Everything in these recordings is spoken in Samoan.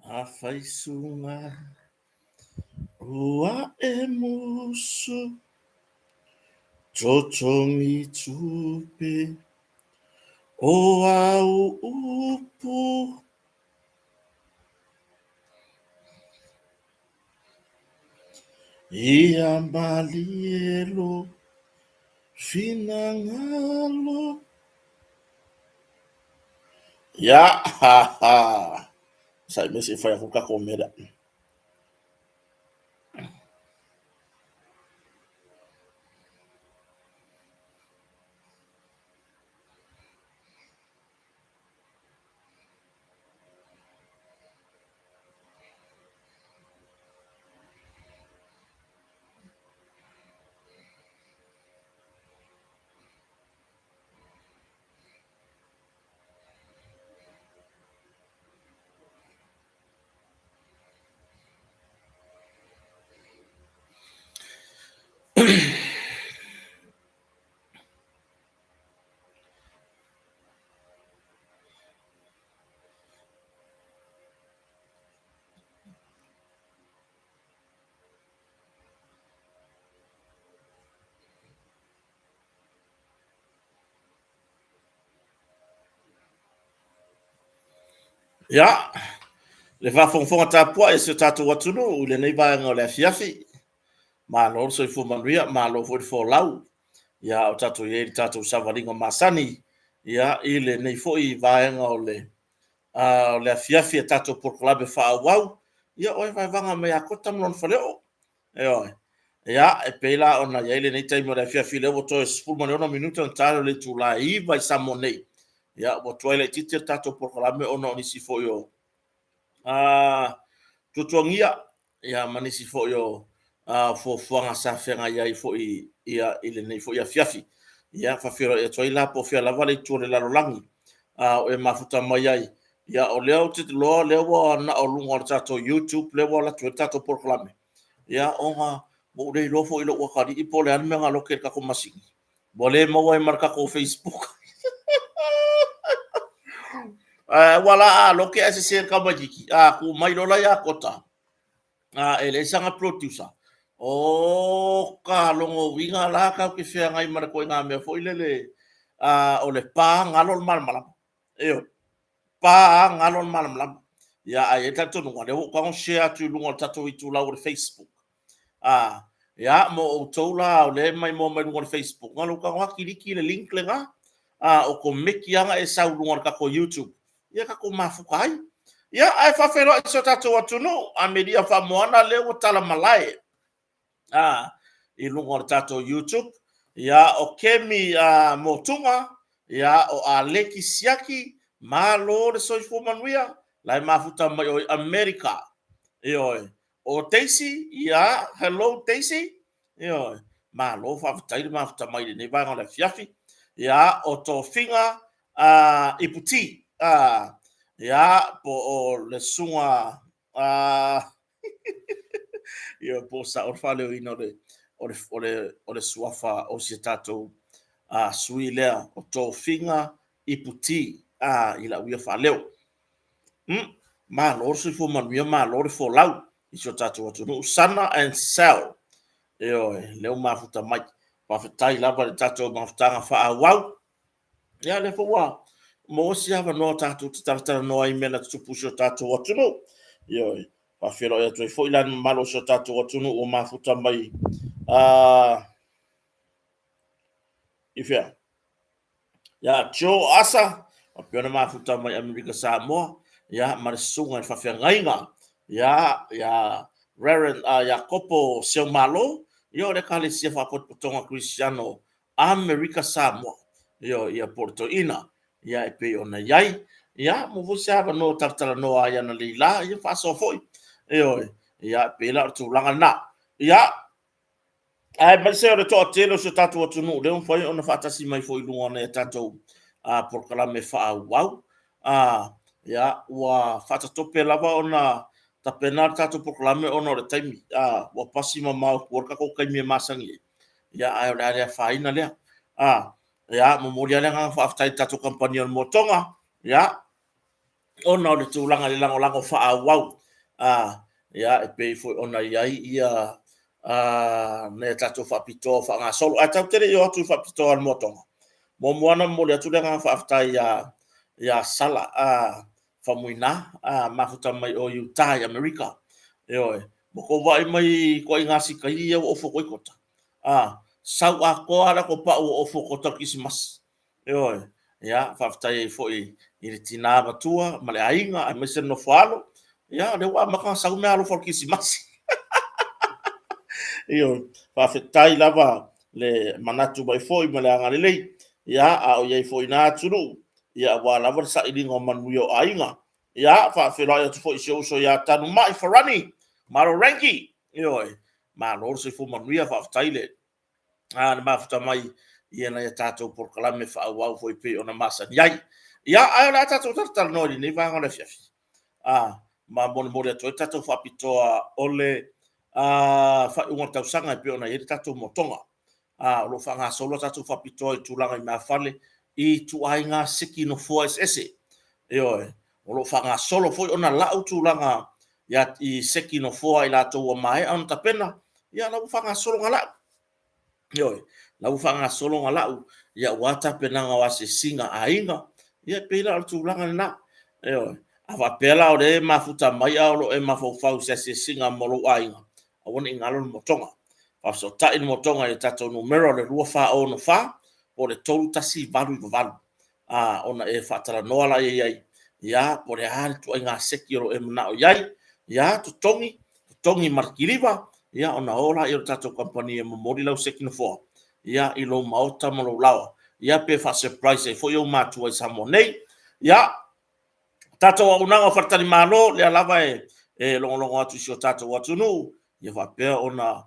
Afai sunga ua e musu Totogi tupe o au upu Ia malie lo finagalo Ia, ha, ha. Sai me se fai aku ka komera. Ia, le faafogafoga tapuai a si o tatou atunuu i lenei vaega o le afiafi. Malo le soifua manuia, malo foi le folau. Ia, o tatou i ai i le tatou savaliga masani, ia, i lenei foi vaega o le, o le afiafi a tatou polokalame faaauau. Ia, o e vaevaga mai ia Kota ma lona faleoo. Ioe. Ia, e pei la ona i ai lenei taimi o le afiafi lea ua toe 16 minute ona ta lea o le itula e 9 i Samoa nei. Ia, ua tuai laitiiti le tatou polokalame ona o nisi foi o tuatuagia, ia, ma nisi foi o fuafuaga sa feagai ai foi ia, i lenei foi afiafi. Ia, faafeiloai atu ai la po o fea lava le itu o le lalolagi a o e mafuta mai ai. Ia, o lea ou te iloa o lea ua na o luga o le tatou YouTube lea ua alu atu ai le tatou polokalame. Ia, ona ua ou le iloa foi i lou atalii po o le a le mea na loke i le tatou masini. Ua le maua ai ma le tatou Facebook. Ae ua la a loke ae sese le tamaitiiti, a tuu mai loa la ia Kota, a e leai sana producer. O ka logo uiga la tatou te feagai ma le ituaiga mea foi lele, a, o le pa galo le malamalama. Ioe. Pa galo le malamalama. Ia, ae i ai le talitonuga, lea ua ou tago share atu i luga o le tatou itulau o le Facebook. A, ia, mo outou la o lea e maimoa mai luga o le Facebook, na o lou tago lava kiliki i le link lena, a, okomeki lava ona e sau i luga o le tatou YouTube, ia tatou mafuta ai. Ia, ae faafeiloai i si o tatou atunuu, Amelia Faamoana lea ua tala malae. a, i luga o le tatou YouTube. Ia, o Kemi a, Motuga, ia, o Aleki Siaki, malo le soifua manuia, la e mafuta mai o i Amerika. Ioe. O Daisy, ia, hello Daisy. Ioe. Malo faafetai le mafuta mai i lenei vaega o le afiafi. Ia, o Tofiga a, Iputi, a, ia, po o le susuga a, Ia po o sao le faaleoina o le, o le, o le, o le suafa o si tatou a, sui lea o Tofiga Iputi a, i lau ia faaleo. Malo le soifua manuia, malo le folau i si o tatou atunuu. Sana and Sal, ioe, lea ua mafuta mai. Faafetai lava i le tatou mafutaga faaauau. Ia, lea foi ua maua si avanoa tatou te talatalanoa ai i mea na tutupu i si o tatou atunuu. Ioe, faafeiloai atu ai foi la i le mamalu o si o tatou atunuu ua mafuta mai i fea? Ia, Joe Asa, faapea ona mafuta mai Amerika Samoa, ia, ma le susuga i le faafeagaiga, ia, ia Reverend Iakopo Seumalo, ia, o le Ekalesia Faapotopotoga Kerisiano Amerika Samoa, ioe, ia po o le toeaina, ia e pei ona i ai. Ia, mo foi se avanoa talatalanoa ai analeila, ia faasoa foi. Ioe, ia e pei la o le tulaga lena. Ia, aemaise o le toatele o si o tatou atunuu lea ua mafai ona faatasi mai foi i luga o nai a tatou polokalame faaauau. Ia, ua faatatope lava ona tapena le tatou polokalame ona o le taimi, ua pasi mamao i tua le tatou taimi e masani ai. Ia, ae o le a le afaina lea. A, ia, momoli lava le agaga faafetai i le tatou kamupani o le Moa Toga. Ia, Ona o le tulaga i le lagolago faaauau, a, ia, e pei foi ona i ai ia nai a tatou faapitoa o faagasolo. Ae tatou te le i o atu i faapitoa a le Motoga, muamua lava ona momoli atu le agaga faafetai ia, ia Sala a, Faumuina, a, mafuta mai o Utah i Amerika. Ioe, ua tou vaai mai i ituaiga sikaia ia ua ofo atu ai Kota? A, sau atoa lava le ato pau ua ofo e Kota o le Kerisimasi. Ioe, ia, faafetai ai foi i le tina matua ma le aiga aemaise le nofo a alo. Ia, o lea ua amata ona sau meaalofa o le Kerisimasi. Ioe, faafetai lava le manatu mai foi ma le agalelei, ia, a o i ai foi i na atunuu, ia, aua lava le sailiga o manuia o aiga. Ia, faafeiloai atu foi i si ou uso ia Tanumai Farani Malorengi. Ioe, malo le soifua manuia, faafetai le a le mafuta mai i nai a tatou polokalame faaauau foi pei ona masani ai. Ia, ae o le a tatou talatalanoa i lenei vaega o le afiafi, a, ma molimoli atu ai le tatou faapitoa o le faaiuga o le tausaga e pei ona i ai le tatou motoga. A, o lo o faagasolo a tatou faapitoa i tulaga i meafale i ituaiga seki nofoa eseese. Ioe, o lo o faagasolo foi ona lau tulaga i seki nofoa a i latou ua maea ona tapena, ia la ua faagasolo ona lau. Ioe, la ua faagasolo ona lau, ia aua tapenaga o asiasiga a aiga, ia e pei la o le tulaga lena. Ioe, a faapea la o lea e mafuta mai a o lo o e mafaufau i se asiasiga mo lou aiga, aua ne i galo le motoga. Faafesootai le motoga i le tatou numera o le 2464 po o le 3188. a, ona e faatalanoa lea i ai, ia, po o le a le ituaiga seki o lo o e manao i ai, ia, totogi, totogi ma le kiliva, ia, ona o lea o le tatou kamupani e momoli lau seki nofoa, ia, i lou maota ma lou laoa, ia, pe faa-surprise ai foi ou matua i Samoa nei. Ia, tatou auaunaga o faletalimalo, lea lava e logologo atu i si o tatou atunuu, ia faapea ona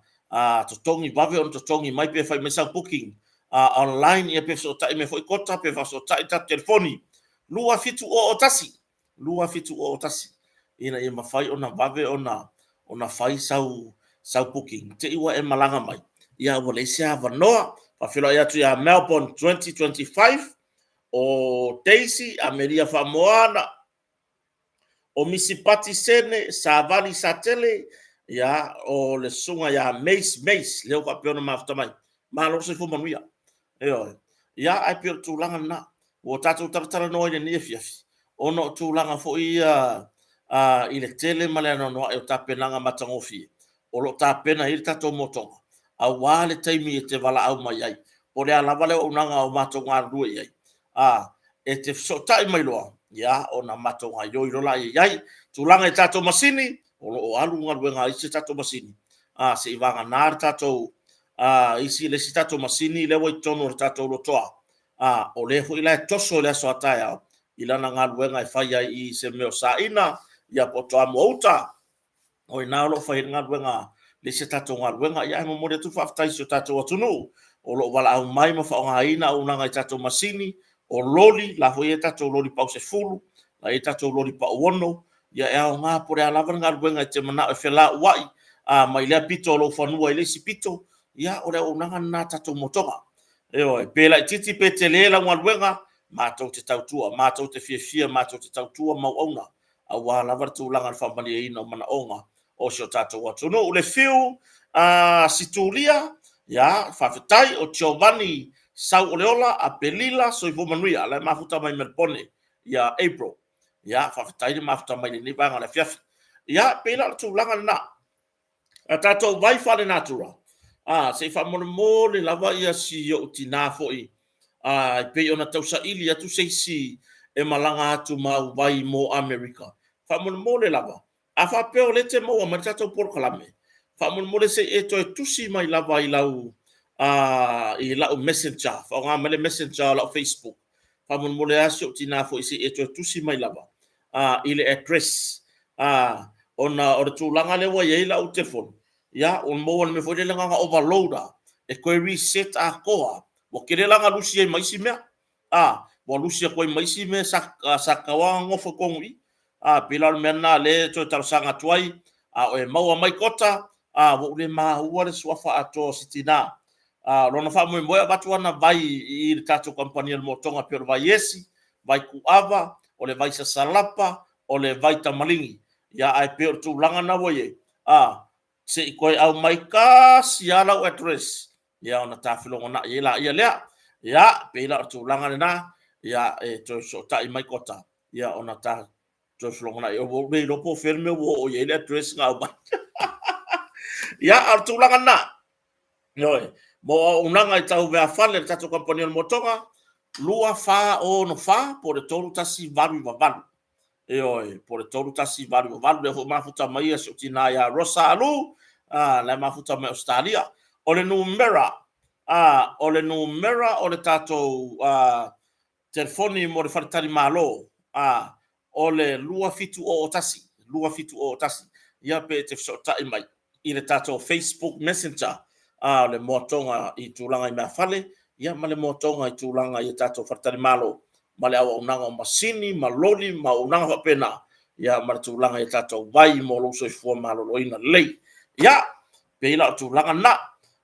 totogi, vave ona totogi mai pe fai mai sau booking online, ia pe fesootai mai foi Kota pe faafesootai le tatou telefoni 2701 2701 ina ia mafai ona vave ona fai sau sau booking te i ua e malaga mai, ia ua leai se avanoa. Faafeiloai atu ia Melbourne 2025 o Daisy Amelia Faamoana, o Misi Pati Sene, Savali Satele, ia, o le susuga ia Mace Mace, lea ua faapea ona mafuta mai. Malo le soifua manuia. Ioe. Ia, ae pei o le tulaga lena. Ua tatou talatalanoa i lenei afiafi, ona o tulaga foi ia i le tele ma le anoanoai o tapenaga matagofie o lo o tapena ai le tatou motoga, aua le taimi e te valaau mai ai. Po o le a lava le auaunaga o matou galulue i ai, a, e te fesootai mai loa, ia, ona matou gaoioi loa lea i ai. Tulaga i tatou masini, o lo o alu galuega a isi tatou masini, a, se i vagana le tatou, a, isi, le isi tatou masini lea ua i totonu o le tatou lotoa, a, o lea foi la e toso i le aso a taeao i lana galuega e fai ai i se mea o saina, ia po o Toamua uta. O i ina o lo o fai ai le galuega, le isi a tatou galuega. Ia ae momoli atu le faafetai i si o tatou atunuu o lo o valaau mai ma faaaogaina auaunaga i tatou masini, o loli, la foi e i ai tatou loli pau 10, la e i ai tatou loli pau 6, ia e aoga po o le a lava le galuega e te manao e felauai a, mai lea pito o lou fanua i le isi pito, ia o le auaunaga lena a tatou motoga. Ioe, pe laitiiti pe tele lau galuega, matou te tautua, matou te fiafia matou te tautua ma auauna aua lava le tulaga o le faamalieina o manaoga o si o tatou atunuu. Le fiu a Situlia, ia, faafetai, o Giovanni Sauoleola, Apelila, soifua manuia, la e mafuta mai Melepone ia April. Ia, faafetai le mafuta mai lenei vaega o le afiafi. Ia, pei la o le tulaga lena. A tatou vai faalenatura, a, se i faamolemole lava ia si ou tina foi, a, e pei ona tausaili atu se isi e malaga atu ma au vai mo Amerika. Faamolemole lava, a faapea o lea e te maua mai le tatou polokalame, faamolemole se i e toe tusi mai lava i lau, a, i lau messenger, faaaoga mai le messenger o lau Facebook. Faamolemole lava si ou tina foi se i e toe tusi mai lava, a, i le address, a, ona o le tulaga lea ua i ai lau telefoni, ia, ua maua i le mea foi lele na ona overload lava, e toe reset atoa, ua tele la ona lusi ai ma isi mea, a, ua lusi atu ai ma isi mea sa, sa tatau lava ona nofo i totonu i i. A, pei la o le mea lena lea e toe talosaga atu ai, a o e maua mai Kota, a, ua ou le maua le suafa atoa o si tina. A, o lona faamoemoe e avatu ana vai i le tatou kamupani o le motoga pei o le vai esi, vai kuava. o le vai sasalapa, o le vai tamaligi. Ia, ae pei o le tulaga na ua i ai, a, se i toe aumai tasi lava lau address, ia ona ta felogonai ai laia lea. Ia, pei la o le tulaga lena, ia, e toe fesootai mai Kota, ia ona ta toe felogonai. Ua ou le iloa po o fea le mea ua oo i ai le address na aumai. Ia, a o le tulaga lena, Ioe, mo auaunaga i tau meafale a le tatou kamupani o le Motoga, 2464 po o le 3188. Ioe, po o le 3188. Lea foi mafuta mai si ou tina ia Rosa Alu, a, la e mafuta mai Ausetalia. O le numera, a, o le numera o le tatou a, telefoni mo le faletalimalo, a, o le 2701, 2701. Ia pe e te fesootai mai i le tatou Facebook Messenger, a o le moatoga i tulaga i meafale, ia ma le moatoga i tulaga i a tatou faletalimalo, ma le auaunaga o masini ma loli ma auaunaga faapena, ia ma le tulaga i a tatou vai mo lou soifua maloloina lelei. Ia, pei la o tulaga na.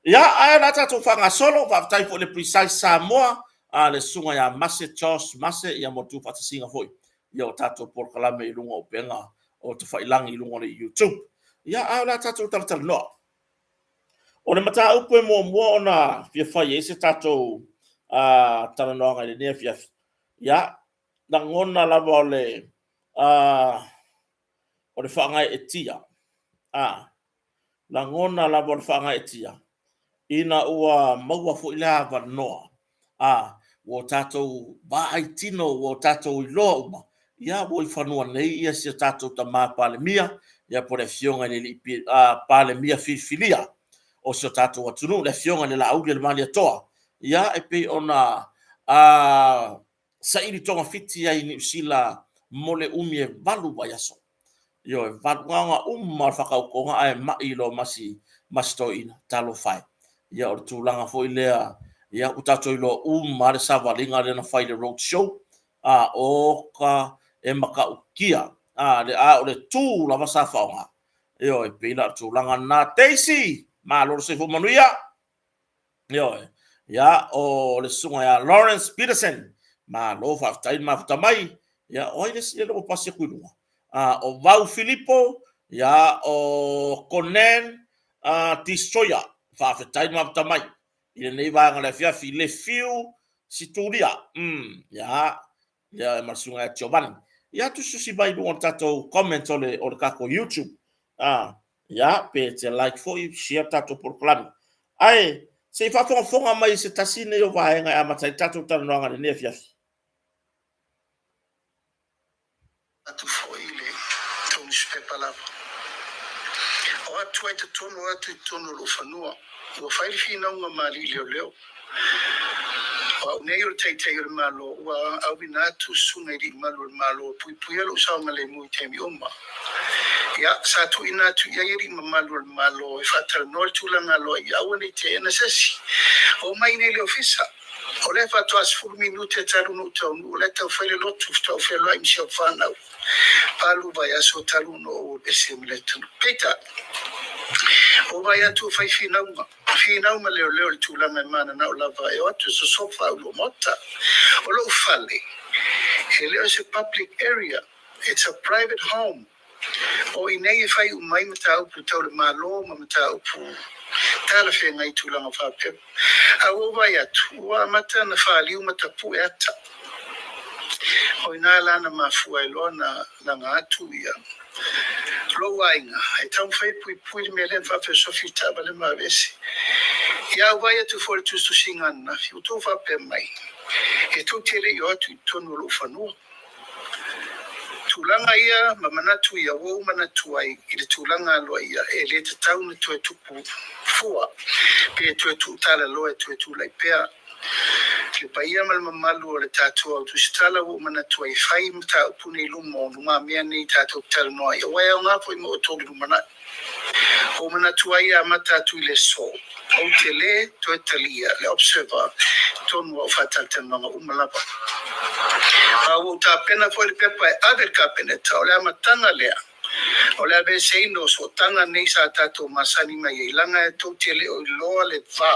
Ia, ae o le a tatou faagasolo, faafetai foi i le Precise Samoa, a le susuga ia Mase Charles Mase, ia mo le tuufaatasiga foi ia o tatou polokalame i luga o upega o tafailagi i luga o le YouTube. Ia, ae o le a tatou talatalanoa. O le mataupu e muamua ona fia fai ai se tatou talanoaga i lenei afiafi, ia, lagona lava o le o le faagaeetia, a, lagona lava o le faagaeetia ina ua maua foi le avanoa, a, ua tatou vaai tino, ua tatou iloa uma, ia ua i fanua nei ia si a tatou tama Palemia, ia po o le Afioga i le Alii Palemia filifilia o si o tatou atunuu, le Afioga i le Laaulialemalietoa, ia e pei ona saili togafiti ai i Niu Sila mo le umi e 8 vaiaso. Ioe, valugaga uma o le faatautoga ae mai loa ma si, ma si toeaina, talofa e. Ia o le tulaga foi lea, ia ua tatou iloa uma lava le savaliga lea na fai i le road show, a, oka e matautia, a, le, a o le tu lava sa faaaoga. Ioe, pei la o le tulaga lena. Daisy, malo le soifua manuia. Ioe. Ia, o le susuga ia Lawrence Peterson. Malo faafetai le mafuta mai. Ia, o ai le isi lea ua pasi atu i luga? Ah, o Vau Filipo, ia, o Conan Destroyer. Faafetai le mafuta mai i lenei vaega o le afiafi. Le Fiu Situlia. Ia, ia ma le susuga ia Giovanni. Ia, tusitusi mai i luga o le tatou comment o le, o le tatou YouTube. Ah, ia, pe te like foi, share tatou polokalame. Ae, se i faafogafoga mai i se tasi nei o vaega e amata ai le tatou talanoaga i lenei afiafi. Atu foi i le tou nusipepa lava. O atu ai totonu, o atu i totonu o lou fanua. Ua fai le finauga ma alii leoleo. O au nei o le Taitai o le Malo, ua auina atu susuga i alii malu o le Malo e puipuia lou saogalemu i taimi uma. Ia, sa tuuina atu i ai alii mamalu o le Malo e faatalanoa le tulaga aloaia, aua ne i teena se isi. Omai i inei i le Ofisa. O lea faatoa 10 minute talu ona ou taunuu, o lea e tau fai le lotu, faatoa ou feloai ma si au fanau. Palu vaiaso talu ona ou ese ma le atunuu. Peitai, ua vaai atu ua fai finauga. Finau ma leoleo i le tulaga e mananao lava e o atu e sosofa au i lou maota. O lou fale, e le o se public area, it's a private home. O i nei e fai uma ai mataupu tau le Malo ma mataupu talafeagai i tulaga faapea. A ua ou vaai atu, ua amata ona faliu ma tapue ata. O i ina la na mafua ai loa ona laga atu ia lou aiga e taumafai e puipui le mea lea na faafesofi i le taavale ma aveese. Ia au vaai atu foi i le tusitusiga ananafi, ua tou faapea mai, e tou te le i o atu i totonu o lou fanua. Tulaga ia ma manatu ia ua ou manatu ai i le tulaga aloaia e le tatau ona toe tupu fua pe toe tuutalaloa e toe tulai pea Le paia ma le mamalu o le tatou au tusitala ua ou manatu ai e fai mataupu nei i luma o lumamea nei tatou te talanoa ai, aua e aoga foi mo outou i le lumanai. Ua ou manatu ai e amata atu i le aso, ou te le toe talia le Observer i totonu o au faatalatalanoaga uma lava. A ua ou tapena foi le pepa e ave i le Kapeneta, o le amataga lea o le aveeseina o sootaga nei sa tatou masani mai ai, leaga e tou te le o iloa le va.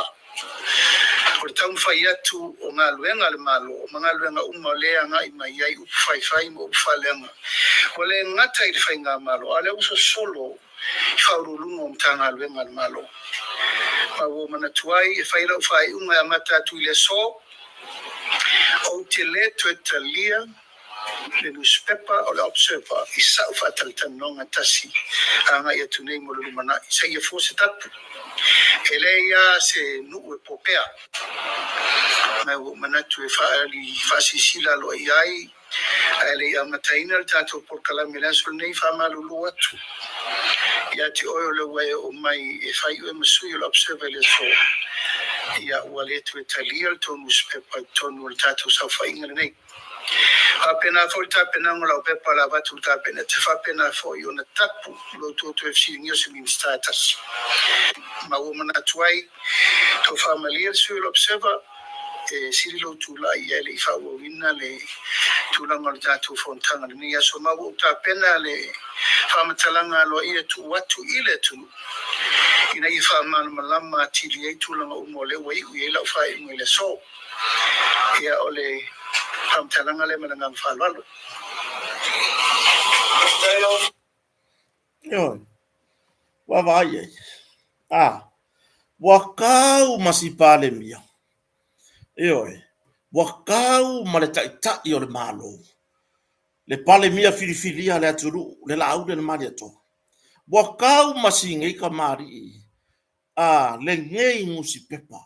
O le taumafai atu o galuega a le Malo ma galuega uma o lea e agai mai ai upu faifai ma upu faaleaga, ua le gata i le Faigamalo, a o lea ua sosolo i Faauluuluga o Matagaluega a le Malo. Ma ua ou manatu ai e fai lau faaiuga e amata atu i le aso, ou te le toe talia le nusipepa o le Observer i sa'u faatalatalanoaga e tasi agai atu nei mo le lumanai, seia fua se tapu. E leai lava se nuu e popea, ma ua ou manatu e faaali faasilasila aloaia ai ae le i amataina le tatou polokalame i le aso lenei, faamalulu atu ia te oe o lea ua e oo mai e fai oe ma sui o le Observer i le aso, ia ua le toe talia le tou nusipepa i totonu o le tatou saofaiga lenei. Faapena foi le tapenaga o lau pepa o le a avatu i le Kapeneta, faapena foi ona tapu lo outou toe fesiligia o se Minisita e tasi. Ma ua manatu ai, tau faamalie le sui o le Observer, e sili lou tulai ae le i faaauauina le tulaga o le tatou fonotaga i lenei aso. Ma ua ou tapena le faamatalaga aloaia e tuu atu i le atunuu ina ia faamalamalama atili ai tulaga uma o lea ua iu i ai lau faaiuga i le aso. Ia, o le faamatalaga lea ma le agaga faaaloalo. Ioe, vaavaai ai. A, ua kau ma si Palemia. Ioe, ua kau ma le taitai o le Malo. Le Palemia filifilia a le atunuu, le Laauli a le Malietoa. Ua kau ma si nei kamali'i, a, lenei nusipepa.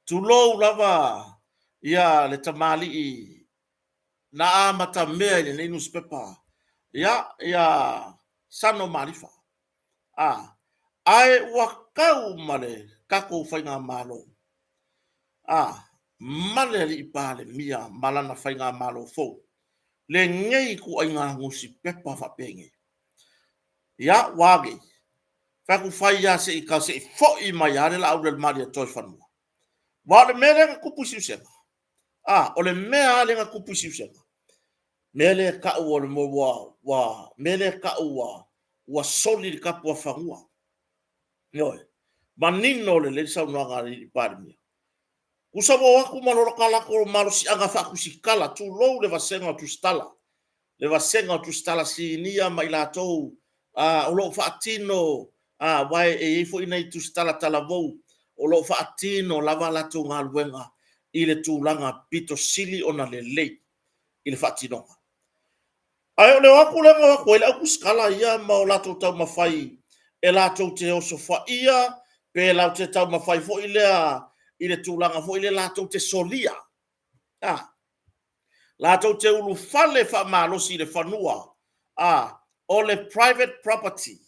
Tulou lava ia le tamalii na amatamea i lenei nusipepa, ia, ia Sano Malifa. A, ae ua kau ma le tatou faigamalo, a, ma le alii Palemia ma lana faigamalo fou, lenei ituaiga nusipepa faapenei. Ia, ua a nei? Fai atu fai lava se i tau se i foi mai lava le Laauli a le Malietoa i fanua. Aua o le mea lea na tupu i Siusega. A, o le mea lava lea na tupu i Siusega. Mea lea e tau o le mea ua, ua, mea lea e tau ua, ua soli le tapuafanua. Ioe. Manino lelei le saunoaga a le Palemia. Tusa ua o atu ma loloka latou malosiaga faatusitala, tulou le vasega o tusitala, le vasega o tusitala sinia ma i latou o lo o faatino, aua e i ai foi nai tusitala talavou o lo o faatino lava a latou galuega i le tulaga pito sili ona lelei i le faatinoga. Ae o le o atu lea na o atu ai le au tusitala ia ma o latou taumafai e latou te osofaia pe latou te taumafai foi lea i le tulaga foi lea latou te solia, a, latou te ulufale faamalosi i le fanua, a, o le private property,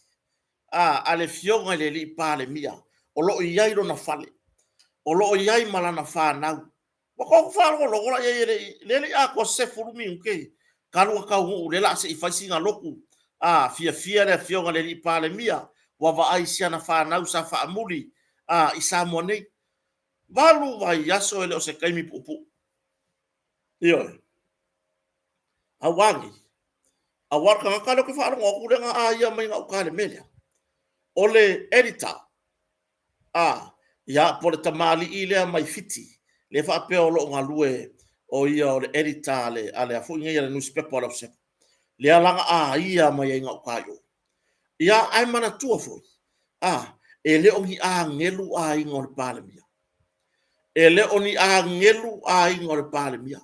a, a le Afioga i le Alii Palemia, o lo o i ai lona fale, o lo o i ai ma lana fanau. Ua tatou faalogologo la i ai e le i, lea e le i atoa se 10 minute talu ona taunuu lea o le a se i fai sina lotu. A, fiafia le Afioga i le Alii Palemia ua vaai i si ana fanau sa faamuli, a, i Samoa nei. 8 vaiaso e le o se taimi puupuu. Ioe. Aua nei. Aua o le tagata lea ou te faalogo atu lea na aia mai gauta i le mea lea, o le editor. A, ia, po o le tamalii lea mai Fiti, lea faapea o lo o galue o ia o le editor a le, a le a foi nei a le nusipepa o le Observer. Lea la na aia mai ai gauta i o. Ia, ae manatua foi, a, e le o ni agelu aiga o le Palemia. E le o ni agelu aiga o le Palemia.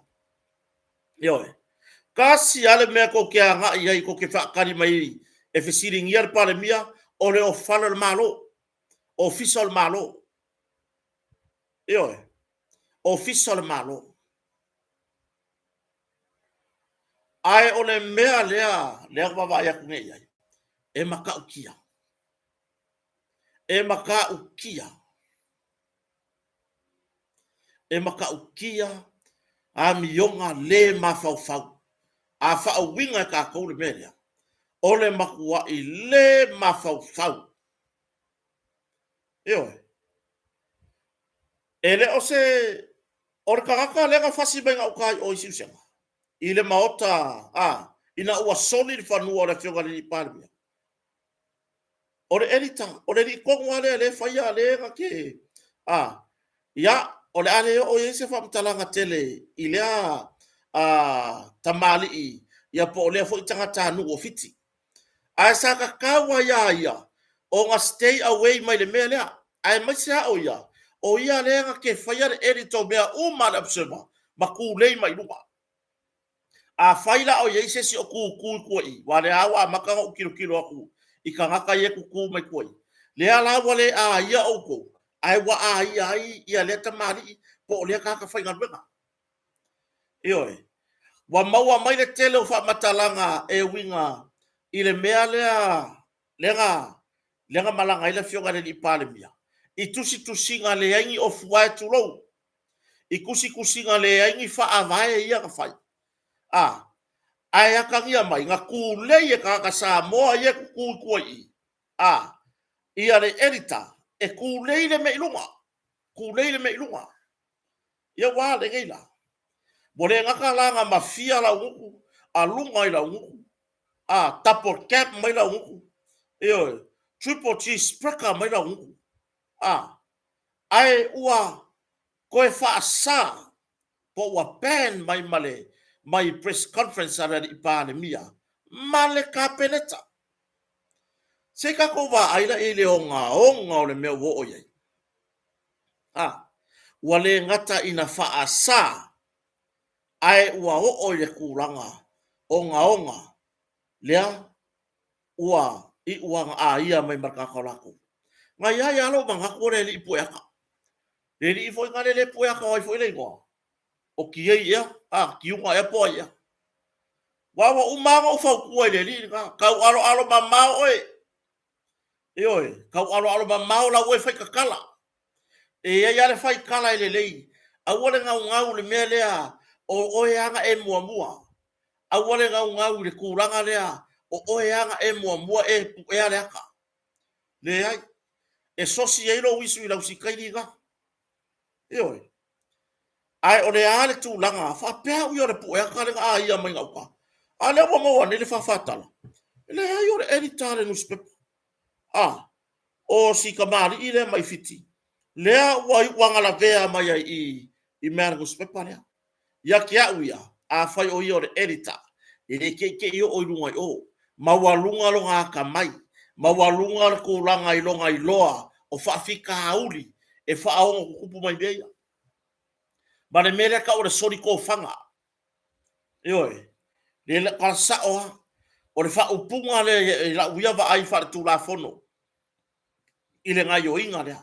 Ioe. Tasi lava le mea tou te agai ai, tou te faatali mai ai e fesiligia le Palemia, o le ofala o le Malo, Ofisa o le Malo. Ioe. Ofisa o le Malo. Ae o le mea lea, lea ua vaavaai atu nei i ai, e matautia. E matautia. E matautia amioga le mafaufau. A faauiga e tatou le mea lea, o le matuai le mafaufau. Ioe. E le o se... O le tagata lea na fasi mai gauta i o i Siusega, i le maota, a, ina ua soli le fanua o le Afioga i le Palemia. O le editor, o le alii tonu lava lea lea e faia, lea na te... A, ia, o le a le oo i ai se faamatalaga tele i lea a, tamalii, ia po o lea foi tagatanuu o Fiti. Ae sa tatau lava ia ia ona stay away mai le mea lea, aemaise lava o ia, o ia lea na te faia le edit o mea uma a le Observer ma tulei mai i luga. Afai la o i ai se isi o tutu i tua i i, aua o lea lava ua amata ona ou tilotilo atu i tagata ia e tutu mai tua i i, lea la ua le aia outou, ae ua aia ai ia lea tamalii po o lea tagata faigaluega. Ioe. Ua maua mai le tele o faamatalaga e uiga i le mea lea, lea na, lea na malaga ai le Afioga i le Alii Palemia, i tusitusiga leai ni ofuae, tulou, i tusitusiga leai ni faavae ia na fai. A, ae atagia mai, na tulei e tagata Samoa ia e tutu i tua i i, a, ia le editor e tulei le mea i luga, tulei le mea i luga. Ia ua a lenei la? Ua le gata la na mafia lau gutu, a luga i lau gutu, a double cab mai lau gutu, ioe, triple cheese spreader mai lau gutu, a, ae ua toe faasa po ua ban mai ma le mai press conference a le Alii Palemia ma le Kapeneta. Se i tatou vaai la i le ogaoga o le mea ua oo i ai. A, ua le gata ina faasa, ae ua oo i le tulaga ogaoga lea ua iu ana aia mai ma le tagata o latou. Na i ai lava lou manatu o le alii pueata. Le alii foi na le pueata o ai foi le igoa? O Tiei ea? A, Tiuga ea po o ai ea? Aua ua uma lava ona ou fautua i le alii lena, taualoalo mamao oe. Ioe, taualoalo mamao lau oe faitatala. E i ai lava le faitala e lelei. Aua le naunau i le mea lea o oe lava na e muamua. Aua le naunau i le tulaga lea o oe lava na e muamua e puea le ata. Leai. E sosi ai lou isu i lau sikaili lena. Ioe. Ae o le a le tulaga faapea au ia o le pueata lea na aia mai gauta. A lea ua maua nei le faafatala. Leai o le editor a le nusipepa. A, o si tamalii lea mai Fiti, lea ua iu agalavea mai ai i i mea a le nusipepa lea. Ia te au ia, afai o ia o le editor, e le teitei oo i luga i o. Maualuga lona atamai, maualuga le tulaga i lona iloa o faafitauli e faaono tutupu mai mea ia. Ma le mea lea e tau o le soli tofaga. Ioe, le tala sao lava. O le faaupuga lea i lau ia vaai faaletulafono i le gaioiga lea.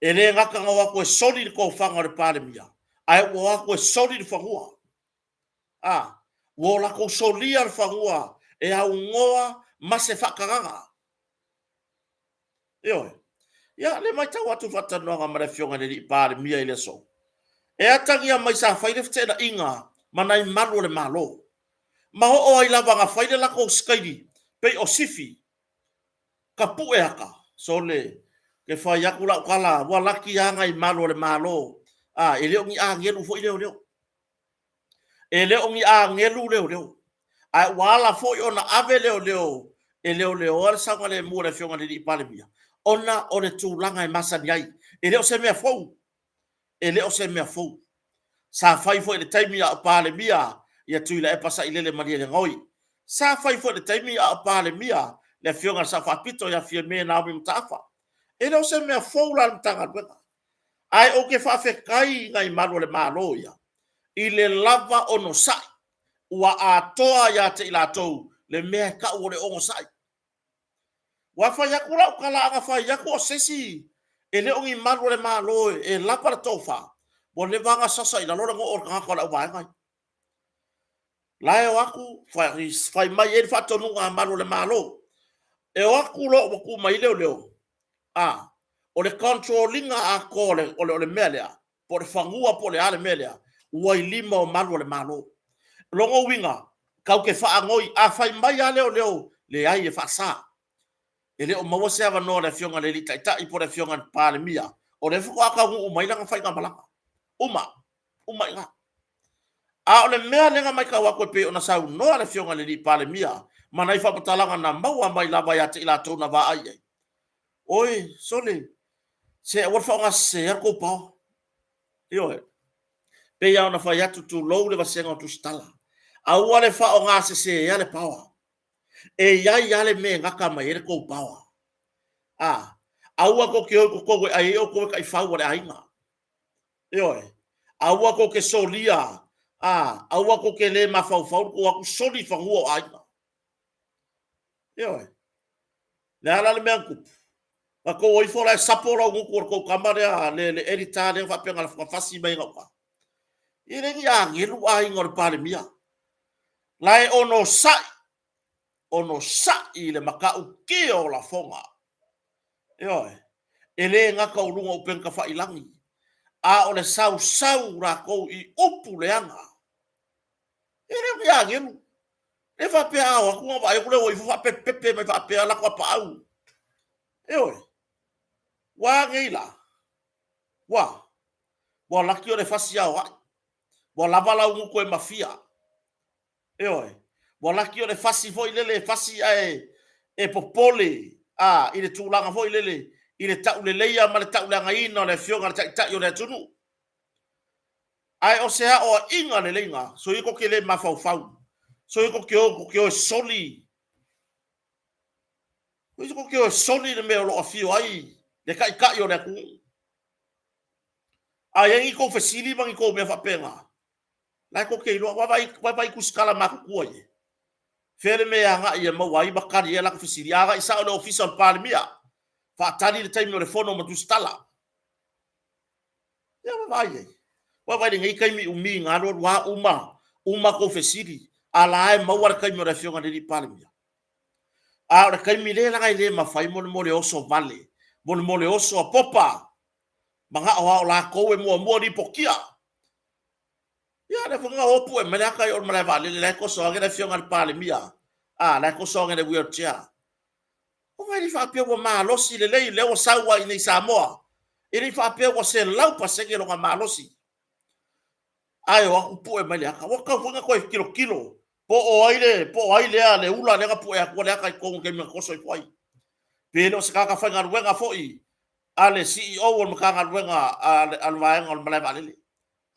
E le gata na o atu e soli le tofaga o le Palemia, ae ua o atu e soli le fanua. A, ua o latou solia le fanua e aunoa ma se faatagaga. Ioe. Ia, le matau atu i faatalanoaga ma le Afioga i le Alii Palemia i le aso, e atagia mai sa fai le feteenaiga ma nai malu o le Malo, ma oo ai lava na fai le latou sikaili pei o sifi, ka pu'e ata, sole, ke fai atu lau tala, ua laki lava nai malu o le Malo, a, e le o ni agelu foi leoleo. E le o ni agelu leoleo, ae ua ala foi ona ave leoleo e leoleoa le saogalemu o le Afioga i le Alii Palemia, ona o le tulaga e masani ai. E le o se mea fou, e le o se mea fou. Sa fai foi i le taimi a o Palemia ia Tuilaepa Sailele Malielegaoi. Sa fai foi i le taimi a o Palemia le Afioga i le Sao Faapito ia Fiame Naomi Mataafa. E le o se mea fou la le Matagaluega. Ae ou te faafetai i nai malu o le Malo ia i le lava onosai ua atoa ia te i latou le mea e tau o le onosai. Ua fai atu lau tala ana fai atu o se isi e le o ni malu o le Malo e lava le tofa, ua leva ona sasa i lalo le noo o le tagata o le auvaega ia. La e o atu fai mai ai le faatonuga a malu o le Malo. E o atu loa ua tu mai leoleo, a, o le control ina atoa o le mea lea, po o le fanua po o le a le mea lea, ua i lima o malu o le Malo. O lona uiga, tatou te faanoi, a fai mai lava leoleo, leai e faasa. E le o maua se avanoa o le Afioga i le Alii Taitai po o le Afioga i le Palemia, o lea faatoa taunuu mai lana faigamalaga. Uma, uma i ina. A o le mea lea na matau atu e pei ona saunoa le Afioga i le Alii Palemia ma nai faamatalaga na maua mai lava ia te i latou na vaai i ai, Oi, sole! Se aua le faaaogasese le kou power. Ioe. Pei lava ona fai atu, tulou le vasega o Tusitala. Aua le faaaogasese le power. E i ai lava le mea e gata mai ai le tou power. A, aua tou te o i totonu e ai ai outou e taifau a le aiga. Ioe. Aua tou te solia, a, aua tou te le mafaufau le tou o atu soli fanua o aiga. Ioe. Le a la le mea na tupu? Na tou o ifo la e sapo lau gutu o le tou tama lea, le, le editor lea faapea na fasi mai gauta. E le ni agelu aiga o le Palemia. La e onosai, onosai i le matautia o lafoga. Ioe, e le gata o luga o upega tafailagi, a o le sausau latou i upu leaga. E le o ni agelu. E faapea a o atu ona vaai atu lea ua ifo faapepepe mai faapea lako apaau. Ioe, ua a nei la? Ua, ua laki o le fasi aoai. Ua lava lau gutu e mafia. Ioe. Ua laki o le fasi foi lele e fasi ae e popole a i le tulaga foi lele i le tauleleia ma le tauleagaina o le Afioga i le Taitai o le atunuu. Ae o se aoaiga lelei na, soia tou te le mafaufau, soia tou te o, tou te o e soli, soia tou te o e soli le mea o lo o afio ai le Taitai o le atunuu. A i ai ni tou fesili ma ni tou mea faapena, la e tou te iloa, vaavaai, vaavaai i tusitala matutua ia. Fea le mea e agai e maua ai ma tali ai a latou fesili? Agai sao i le Ofisa o le Palemia, faatali le taimi o le fono ma tusitala. Ia vaavaai i ai. Vaavaai i lenei taimi umi na alu alu lava uma, uma tou fesili, a la e maua le taimi o le Afioga i le Palemia. A o le taimi lea leaga e le mafai mo le mo le oso vale, mo le mo le oso a popa. Manao lava o latou e muamua lipotia. Ia, lea foi na o pue mai le ata i o le malae vaalele, la e toso ane le Afioga i le Palemia, a, la e toso ane i le wheelchair. Ona e le faapea ua malosi lelei, lea ua sau lava i inei i Samoa, e le faapea ua 100% lona malosi. Ae o atu pue mai le ata. Ua tatau foi ona toe tilotilo po o ai le, po o ai lea le ula lea na pue atua le ata i totonu i le taimi na toso ifo ai. Pe le o se tagata faigaluega foi a le CEO o le Matagaluega a le vaega o le malae vaalele.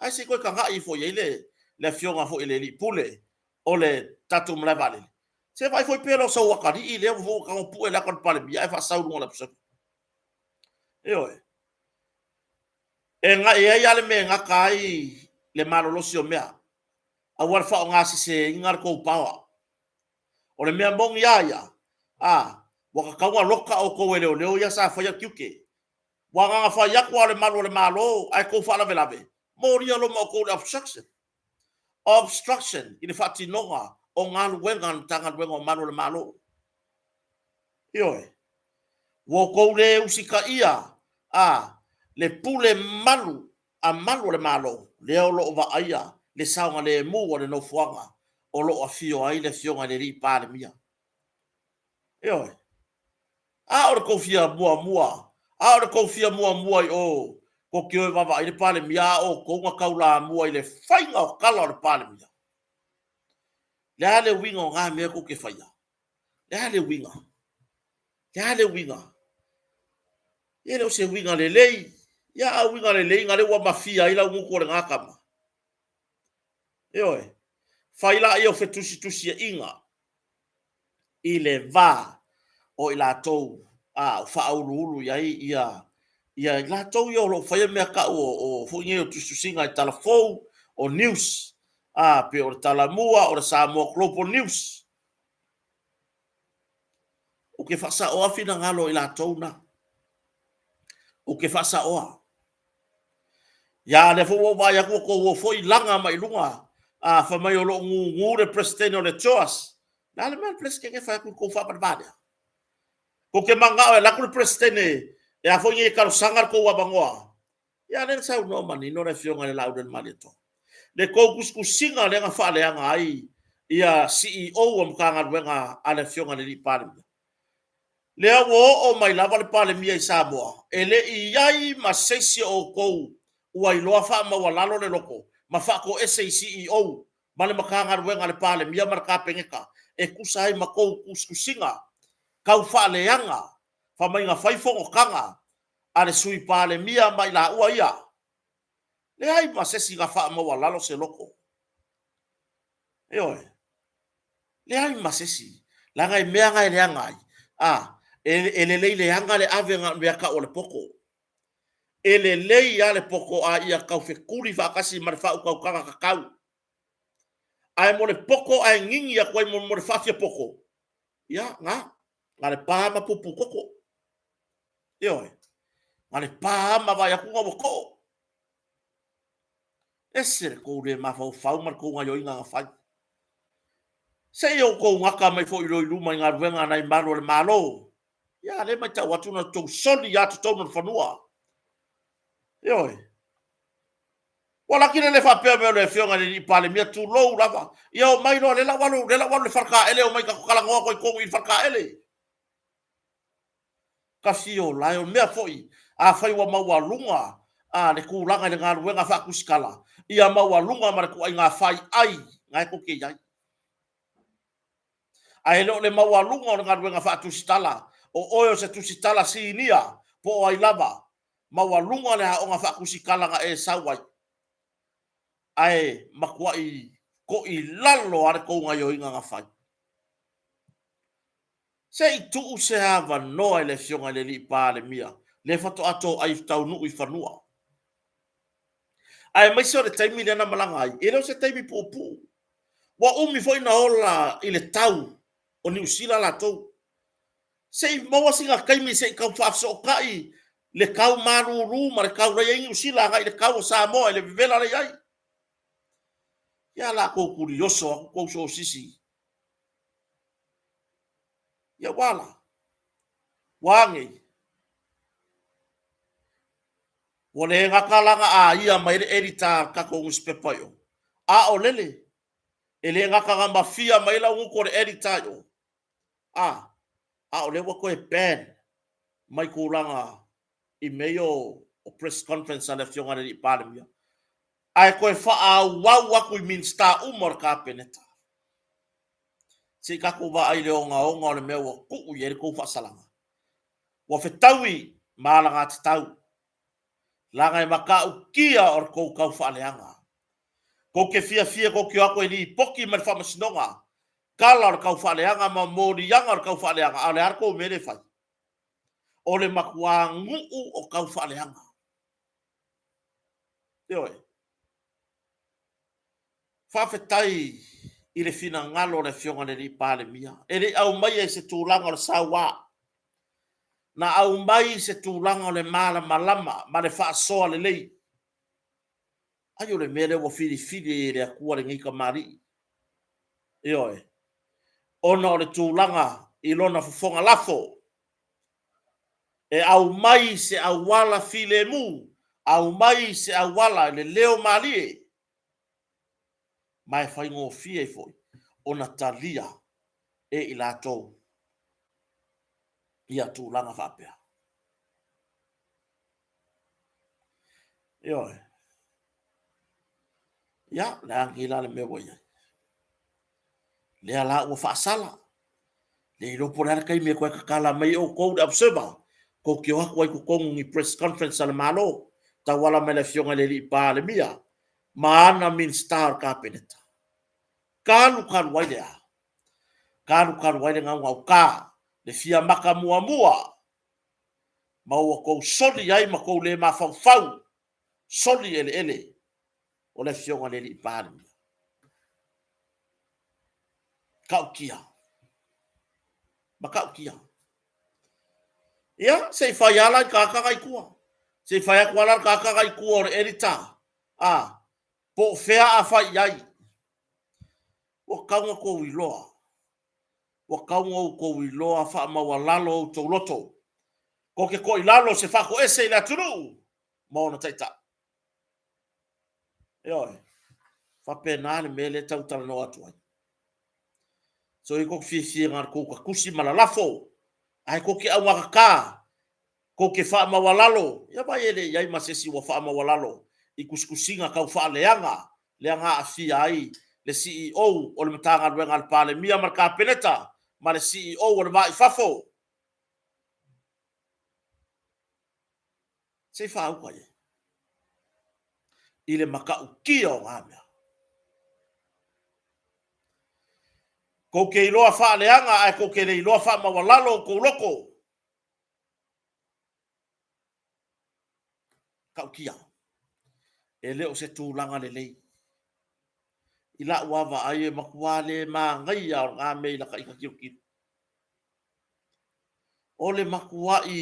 Ae se i toe tagai ifo i ai le, le afioga foi i le alii pule o le tatou malae vaalele. Se vaai foi pe le o sou atalii lea ua foi tago pue le ata o le Palemia ae faasau i luga o le Observer. Ioe. E e ai lava le mea e gata ai le malolosi o mea. Aua le faaaogaseseina le tou power. O le mea moni lava ia, a, ua tatau ona loka outou e leoleo ia sa faia tiute. Ua na ona fai atu lava o le malu o le Malo ae tou faalavelave, molia loma outou i le obstruction. Obstruction i le faatinoga o galuega a le Matagaluega o Malu o le Malo. Ioe. Ua outou le usitaia, a, le pule malu a malu o le Malo, lea o lo o vaaia le saogalemu o le nofoaga o lo o afio ai le Afioga i le Alii Palemia. Ioe. A o le tou fia muamua, a o le tou fia muamua i o, tou te o e vaavaai le Palemia, a o outou na taulamua i le faiga o tala o le Palemia. Le a le uiga o na mea tou te faia? Le a le uiga? Le a le uiga? E le o se uiga lelei. Ia a uiga lelei na lea ua mafia ai lau gutu o lena tama. Ioe. Fai laia o fetusitusiaiga i le va o i latou a o faauluulu i ai ia ia i latou ia o lo o faia mea tau o, o foi nei o tusitusiga i tala fou, o news, a pe o le Talamua, o le Samoa Global News. Ou te faasaoa finagalo o i latou na. Ou te faasaoa. Ia, lea foi ua ou vaai atu ua tou o foi laga mai luga, a fai mai o lo o gugu le President o le CHOAS. O le a le mea le President e fai atu i le tou faavalevale? Tou te manao e alu atu le President e a foi nei e talosaga le tou avanoa. Ia, lea na saunoa manino le Afioga i le Laaulialemalietoa. Le tou tusitusiga lea na faaleaga ai ia CEO o Matagaluega a le Afioga i le Alii Palemia. Lea ua oo mai lava le Palemia i Samoa, e le i i ai ma se isi o outou ua iloa faamaualalo le loto ma faatoese i CEO ma le Matagaluega a le Palemia ma le Kapeneta e tusa ai ma tou tusitusiga tau faaleaga, fai mai na fai fonotaga. a le Sui Palemia ma i laua ia, leai ma se isi na faamaualalo se loto. Ioe. Leai ma se isi. Leaga e mea na e leaga ai, a, e, e lelei leaga le ave na mea tau o le poto. E lelei lava le poto a ia taufetuli faatasi ma le faautautaga tatau. Ae mo le poto ae nini atu ai mo le faafiapoto, ia, na, na le pa ma pupu toto. Ioe. Na le pa ma vaai atu na ua too. Ese le tou le mafaufau ma le tou gaioiga na fai. Se i outou gata mai foi loa i luma i galuega a nai malu o le Malo. Ia, lea e matau atu na tou soli lava totonu o le fanua. Ioe. Ua laki le le faapea mai o le Afioga i le Alii Palemia, tulou lava. Ia omai loa, lea la ua alu, lea la ua alu i le faletaele, omai tatou talanoa atu ai i totonu i le faletaele. Tafio lae, o mea foi, afai ua maualuga a le tulaga i le galuega faatusitala, ia maualuga ma le tuaiga fai ai na e tou te i ai. Ae le o le maualuga o le galuega faatusitala, o oe o se tusitala sinia po o ai lava, maualuga le aoga faatusitala na e sau ai, ae matuai toilalo lava le tou gaioiga na fai. Se i tuu se avanoa i le Afioga i le Alii Palemia, lea faatoa toai taunuu i fanua. Aemaise o le taimi lea na malaga ai, e le o se taimi puupuu. Ua umi foi na ola i le tau o Niu Sila latou. Se i maua sina taimi se i tau faafesootai le tau malulu ma le tau la e i ai Niu Sila agai i le tau o Samoa i le vevela la e i ai. Ia latou tulioso atu tou sosisi. Ia ua la. Ua a nei? Ua le gata la na aia mai le editor a le tatou nusipepa i o, a o lele, e le gata na mafia mai lau gutu o le editor i o, a, a o lea ua toe ban mai tulaga i mea ia o press conference a le Afioga i le Alii Palemia, ae toe faaauau atu i Minisita uma o le Kapeneta. Se i tatou vaai i le ogaoga o le mea ua tuu i ai le tou faasalaga. Ua fetaui ma alagatatau, leaga e matautia o le tou taufaaleaga. Tou te fiafia tou te o atu e lipoti mai le Faamasinoga tala o le taufaaleaga ma moliaga o le taufaaleaga, a o le a le tou mea lea e fai? O le matuā nuu o taufaaleaga. Ioe. Faafetai i le finagalo o le Afioga i le Alii Palemia, e le i aumaia i se tulaga o le sauā. Na aumai i se tulaga o le malamalama ma le faasoa lelei. Ai o le mea lea ua filifili ai e le Atua lenei tamalii. Ioe. Ona o le tulaga i lona fofoga lafo, e aumai se auala filemu, aumai se auala i le leo malie, ma e faigofie ai foi ona talia e i latou ia tulaga faapea. Ioe. Ia, le a nei la le mea ua i ai. Lea la ua faasala. Le iloa po o le a le taimi e toe tatala mai ai outou le observer, tou te o atu ai i totonu ni press conference a le Malo, tauala mai le Afioga i le Alii Palemia ma ana Minisita o le Kapeneta. Talu talu ai le a? Talu talu ai le gaugauta, le fia maka muamua, ma ua tou soli ai ma tou le mafaufau, soli eleele o le Afioga i le Alii Palemia. Matautia. Matautia. Ia, se i fai ala i tagata na i tua. Se i fai atu ala le tagata na i tua o le editor. A, po o fea a fai i ai. Ua tatau ona tou iloa. Ua tatau ona outou iloa faamaualalo outou loto. Tou te toilalo se faatoese i le atunuu ma ona taitai. Ioe. Faapena le mea lea e tau talanoa atu ai. So i kou fiafia na kou tatusi ma lalafo, ae kou te augatata, kou te faamaualalo, ia vai e le i ai ma se isi ua faamaualalo i tusitusiga tau faaleaga lea na aafia ai le CEO o le Matagaluega a le Palemia ma le Kapeneta ma le CEO o le Va i Fafo. Se i faauka i ai. I le matautia o ngā mea. Kou ke iloa faaleaga ae kou ke le iloa faamaualalo o kou loko. Tautia. E le o se tulaga lelei. I la'u lava vaai e matua le manaia o lena mea i lata ita tilotilo. O le matua'i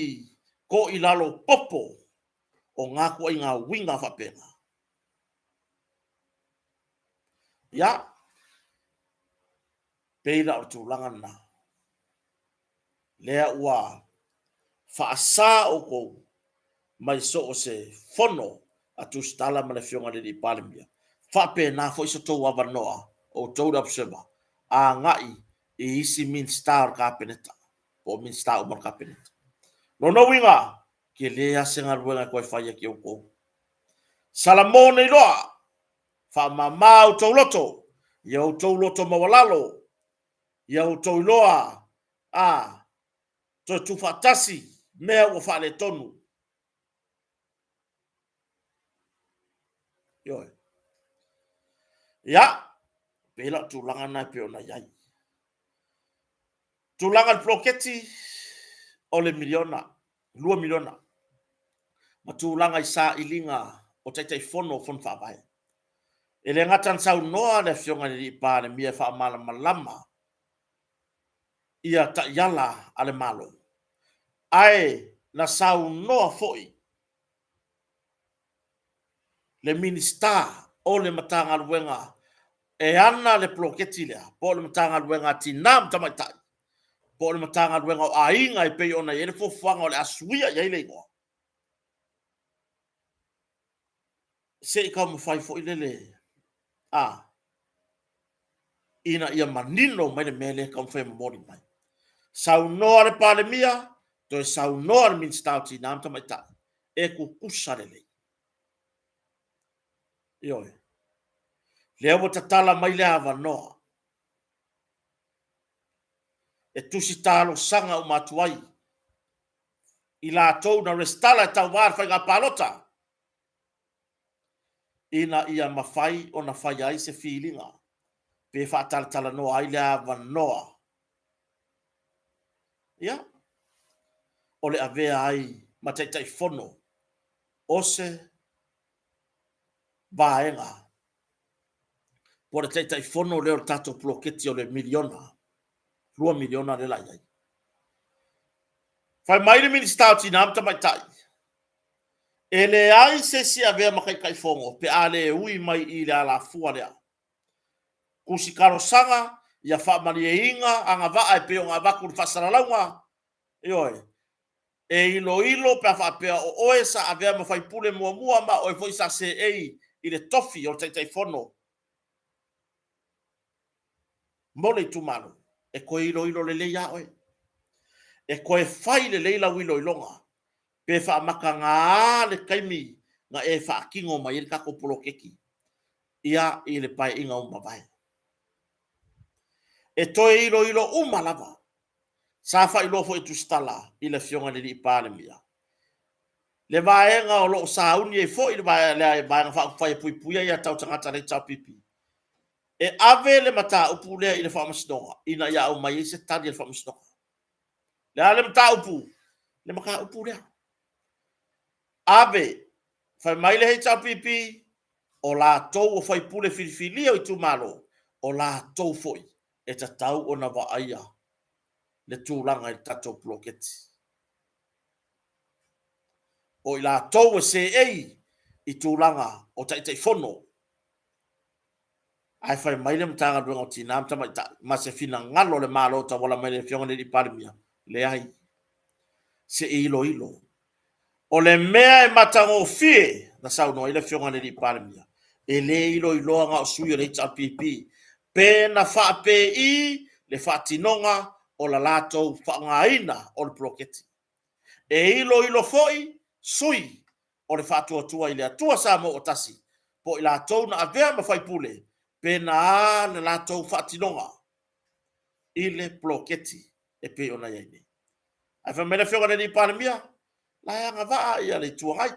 to'ilalo popo o na tuaiga uiga faapena. Ia, pei la o le tulaga lena. Lea ua faasa outou mai so o se fono a Tusitala ma le Afioga i le Alii Palemia. Faapena foi so outou avanoa, outou le Observer, agai i isi Minisita o le Kapeneta, po o Minisita uma o le Kapeneta. Lona uiga, tele lava se galuega e toe fai ia te outou. Salamo nei loa, faamama outou loto, ia outou loto maualalo, ia outou iloa a toe tuufaatasi mea ua faaletonu. Ioe. Ia, pei la o tulaga na e pei ona i ai. Tulaga i le poloketi o le miliona, 2 miliona, ma tulaga i sailiga o Taitaifono o Fono Faavae. E le gata na saunoa le Afioga i le Alii Palemia e faamalamalama ia taiala a le Malo, ae na saunoa foi le Minisita o le Matagaluega e ana le poloketi lea, po o le Matagaluega a Tina ma Tamaitai, po o le Matagaluega o Aiga e pei ona i ai le fuafuaga o le a suia i ai le igoa, se i taumafai foi lele a ina ia manino mai le mea lea e taumafai e momoli mai. Saunoa le Palemia, toe saunoa le Minisita o Tina ma Tamaitai, e tutusa lelei. Ioe. Lea ua tatala mai le avanoa e tusi talosaga uma atu ai i latou na resitala e tauva i le faiga palota ina ia mafai ona fai ai se filiga pe faatalatalanoa ai le avanoa ia o le avea ai ma Taitaifono o se vaega po o le Taitaifono lea o le tatou poloketi o le miliona, 2 miliona lea la i ai. Fai mai le Minisita o Tina ma Tamaitai, e leai se isi e avea ma Taitaifono pe a le ui mai i le alafua lea. Tusi talosaga ia faamalieina agavaa e pei ona avatu i le faasalalauga, ioe, e iloilo pe a faapea o oe sa avea ma faipule muamua ma o oe foi sa seei i le tofi o le Taitaifono mo le itumalo, e toe iloilo lelei lava oe. E toe fai lelei lau iloiloga pe faamatagā le taimi na e faatino mai ai le tatou poloketi ia i le Paeaiga ua mavae. E toe iloilo uma lava. Sa faailoa foi e Tusitala i le Afioga i le Alii Palemia le vaega o lo o sauni ai foi le Vaega Faaupufai e Puipuia Aia Tatau a Tagata a le HRPP, e ave le mataupu lea i le Faamasinoga ina ia aumai ai se tali a le Faamasinoga. Le a le mataupu? Le mataupu lea. Ave, fai mai le HRPP, o latou o faipule filifilia o itumalo, o latou foi e tatau ona vaaia le tulaga i le tatou poloketi. O i latou e seei i tulaga o Taitaifono, ae fai mai le Matagaluega o Tina ma Tamaitai ma se finagalo o le Malo e tauala mai i le Afioga i le Alii Palemia, leai, se i iloilo. O le mea e matagofie na saunoa ai le Afioga i le Alii Palemia, e le iloiloa na o sui o le HRPP pe na faapei le faatinoga o la latou faaaogaina o le poloketi. E iloilo foi sui o le Faatuatua i le Atua Samoa ua Tasi po o i latou na avea ma faipule pe na a le latou faatinoga i le poloketi e pei ona i ai nei. Ae fai mai le Afioga i le Alii Palemia, La e agavaa ia le Itu Agai,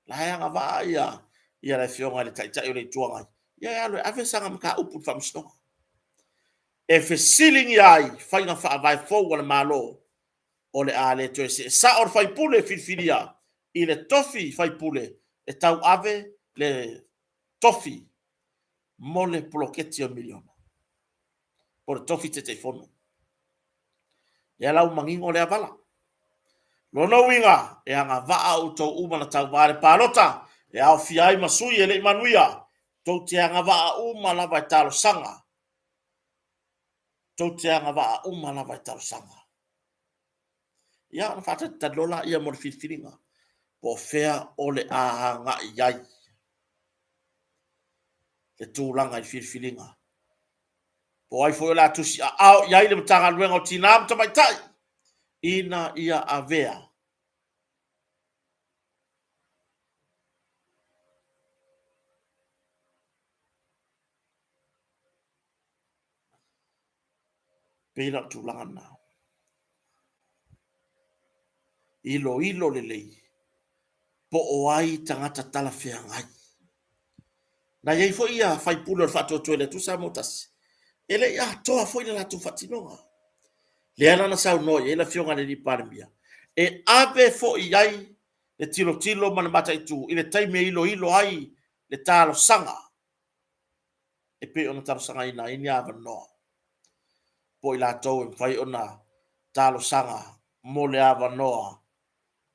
la e agavaa ia ia le Afioga i le Taitai o le Itu Agai, ia e alu e ave sana mataupu i le Faamasinoga. E fesiligia ai faiga faavae fou a le Malo o le a le toe see sao le faipule filifilia i le tofi faipule e tauave le tofi mo le poloketi o le miliona po o le tofi Taitaifono. Lea la ua manino lea vala. Lona uiga, e agavaa outou uma na tauva i le palota e aofia ai ma sui e le i manuia, tou te agavaa uma lava e talosaga, tou te agavaa uma lava e talosaga. Ia, ona faatalitali loa lea mo le filifiliga, po o fea o le a agai ai le tulaga i le filifiliga. Po o ai foi o le a tusiaao i ai le Matagaluega o Tina ma Tamaitai ina ia avea pei la o le tulaga lena. Iloilo lelei po o ai tagata talafeagai. Na i ai foi ia faipule o le Faatuatua i le Atua Samoa Tasi, e le i atoa foi le latou faatinoga. Lea la na saunoa i ai le Afioga i le Palemia, e ave foi i ai le tilotilo ma le mataitu i le taimi e iloilo ai le talosaga e pei ona talosagaina ai ni avanoa po o i latou e mafai ona talosaga mo le avanoa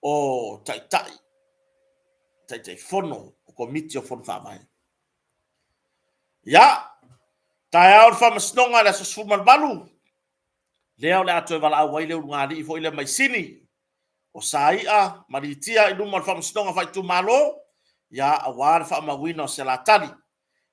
o taitai, Taitaifono o Komiti o Fono Faavae. Ia, taeao le Faamasinoga i le aso 18, lea o le a toe valaau ai le ulugalii foi lea mai Sini, o Saia ma Litia i luma o le Faamasinoga Faaitumalo, ia, aua le faamauina o se la tali.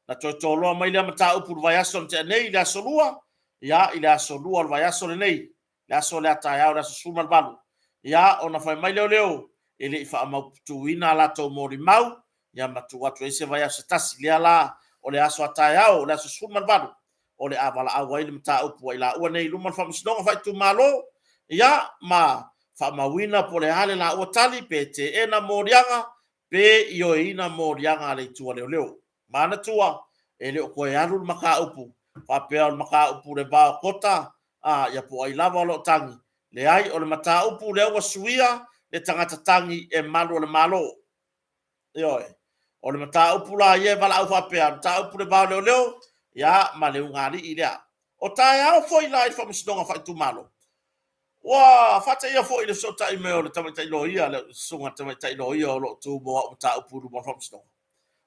Na toe toloa mai lea mataupu i le vaiaso na tea nei i le aso Lua, ia, i le aso Lua o le vaiaso lenei, le aso lea taeao le aso 18, ia ona fai mai lea o leo, e le i faamautuina a latou molimau, ia ma tuu atu ai se vaiaso se tasi. Lea la o le aso a taeao, o le aso 18, o le a valaau ai le mataupu a i laua nei i luma o le Faamasinoga Faaitumalo, ia ma faamauina po o le a le laua tali, pe teena moliaga, pe ioeina moliaga a le itu a leoleo. Manatua, e le o toe alu le mataupu faapea o le mataupu i le va o Kota, a, ia po o ai lava o lo o tagi. Leai, o le mataupu lea ua suia le tagata tagi e malu o le Malo. Ioe. O le mataupu la ia e valaau faapea, o le mataupu i le va o leoleo, ia, ma le ulugalii lea. O taeao foi la i le Faamasinoga Faaitumalo, ua faateia foi i le fesootai mai o le tamaitai loia, le susuga i le tamaitai loia o lo o tu mo au mataupu i luma o le Faamasinoga.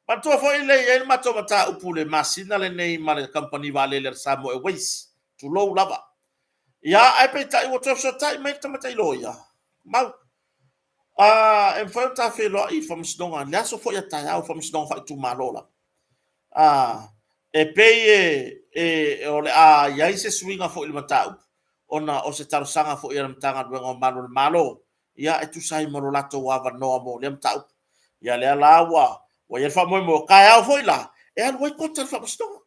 Manatua foi le i ai le matou mataupu i le masina lenei ma le kamupani vaalele a le Samoa Airways, tulou lava. Ia, ae peitai ua toe fesootai mai le tamaitai loia, Mau, a, e mafai ona ta feiloai i le Faamasinoga i le aso foi a taeao i le Faamasinoga Faaitumalo lava. A, e pei e, e, o le a i ai se suiga foi i le mataupu, ona o se talosaga foi a le Matagaluega o Malu o le Malo, ia, e tusa ai ma lo latou avanoa mo lea mataupu. Ia, lea la ua, ua i ai le faamoemoe, o taeao foi la, e alu ai Kota i le Faamasinoga.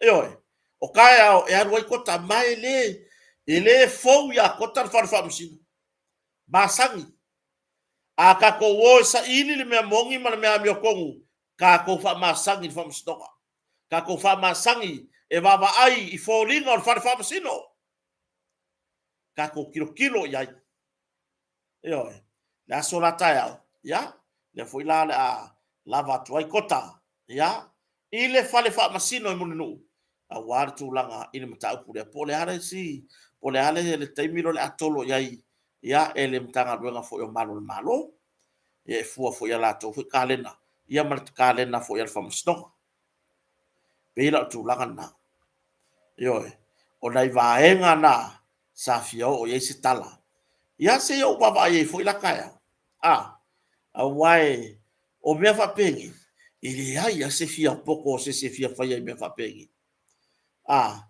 Ioe, o taeao e alu ai Kota, ma e le, e le fou ia Kota le fale faamasino. Masani. A tatou o e saili le mea moni ma le mea amiotonu, tatou faamasani i le faamasinoga. Tatou faamasani e vaavaai i foliga o le fale faamasino. Tatou tilotilo i ai. Ioe. Le aso la taeao, ia, lea foi la o le a lava atu ai Kota, ia, i le fale faamasino i Mulinuu, aua le tulaga i le mataupu lea. Po o le a le isi, po o le a le taimi lea o le a tolo i ai, ia, e le Matagaluega foi o Malu o le Malo, ia, e fua foi i a latou foi kalena, ia ma le kalena foi a le Faamasinoga. Pei la o le tulaga lena. Ioe. O nai vaega na sa fia oo i ai se tala. Ia se i ou vaavaai ai foi la taeao. A, aua e, o mea faapenei, e leai lava se fia poto o se isi e fia faia i mea faapenei. A,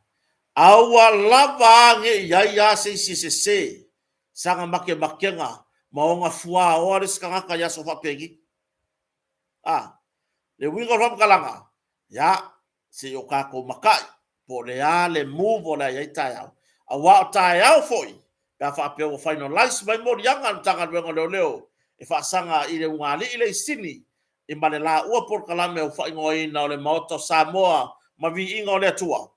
aua lava a ne i i ai lava se isi e sese sana makemakega ma ona fuaoa le isi tagata i aso faapenei. A, le uiga o le faamatalaga, ia, se i o tatou matai po o le a le move o le a i ai taeao. Aua o taeao foi, pe a faapea ua finalize mai moliaga a le Matagaluega o Leoleo. e faasaga i le ugaalii le isini i ma le laua polokalame ua faaigoaina o le Maota o Samoa ma Viiga o le Atua.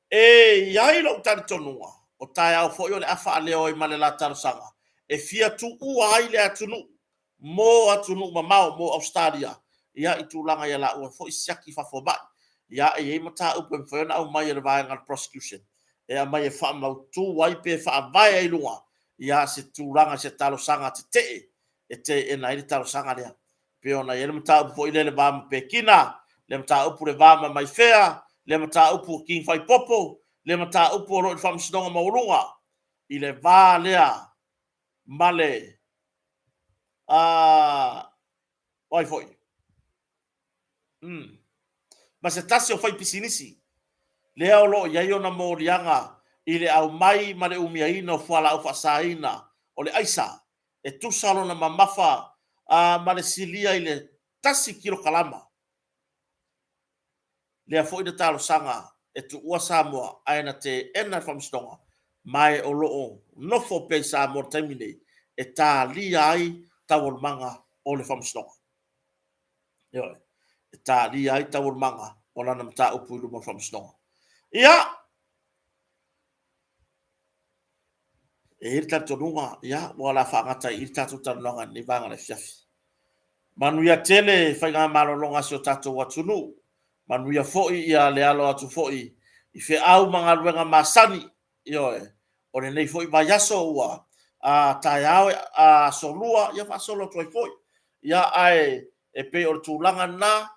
E i ai lou talitonuga, o taeao foi o le a faaleo ai ma le la talosaga e fia tuua ai le atunuu mo atunuu mamao, mo Ausetalia, ia i tulaga ia laua foi siaki fafo mai. Ia, e i ai mataupu e mafai ona aumai e le vaega a le prosecution e aumai e faamautu ai pe faavae ai i luga ia se tulaga se talosaga tetee e teena ai le talosaga lea. Pei ona i ai le mataupu foi lea i le va ma Pekina, le mataupu i le va ma Maifea, le mataupu o King Faaipopo, le mataupu o lo o i le Faamasinoga Maualuga i le va lea ma le o ai foi? Ma se tasi o faipisinisi lea o lo o i ai ona moliaga i le aumai ma le umiaina o fualaau faasaina o le aisa e tusa lona mamafa ma le silia i le 1 kilokalama. Lea foi na talosaga e tuua Samoa ae na teena e le Faamasinoga, ma o lo o nofo pea i Samoa i le taimi nei e talia ai taualumaga o le Faamasinoga. Ioe, e talia ai taualumaga o lana mataupu i luma o le Faamasinoga. Ia, e i ai le talitonuga, ia, ua o le a faagata ai i i le tatou talanoaga i lenei vaega o le afiafi. Manuia tele faiga malologa a si o tatou atunuu, manuia foi le alo atu foi i feau ma galuega masani. Ioe, o lenei foi vaiaso ua taeao aso Lua, ia faasolo atu ai foi. Ia, ae pei o le tulaga lena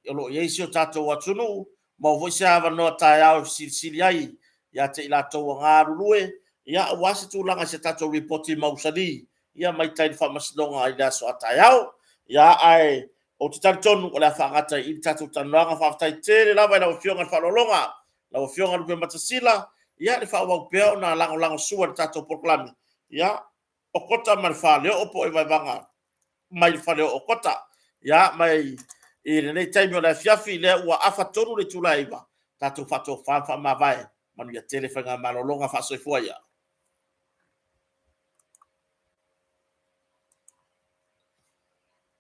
o lo o i ai si o tatou atunuu, maua foi se avanoa taeao e fesilisili ai ia te i latou o galulue aua se tulaga i se tatou lipoti mausali mai tai i le faamasinoga i le aso a taeao. Ae ou te talitonu o le a faagata ai i i le tatou talanoaga. Faafetai tele lava i lau Afioga i le Faaaloaloga, lau Afioga Lupematasila, le faaauau pea ona lagolagosua i le tatou polokalame. Ia, o Okota ma le Faleoo po o Vaevaga mai le Faleoo o Okota. Ia, mai i lenei taimi o le afiafi, lea ua afa tonu le itula e 9, tatou faatofa ma faamavae. Manuia tele faiga malologa. Faasoifua ia.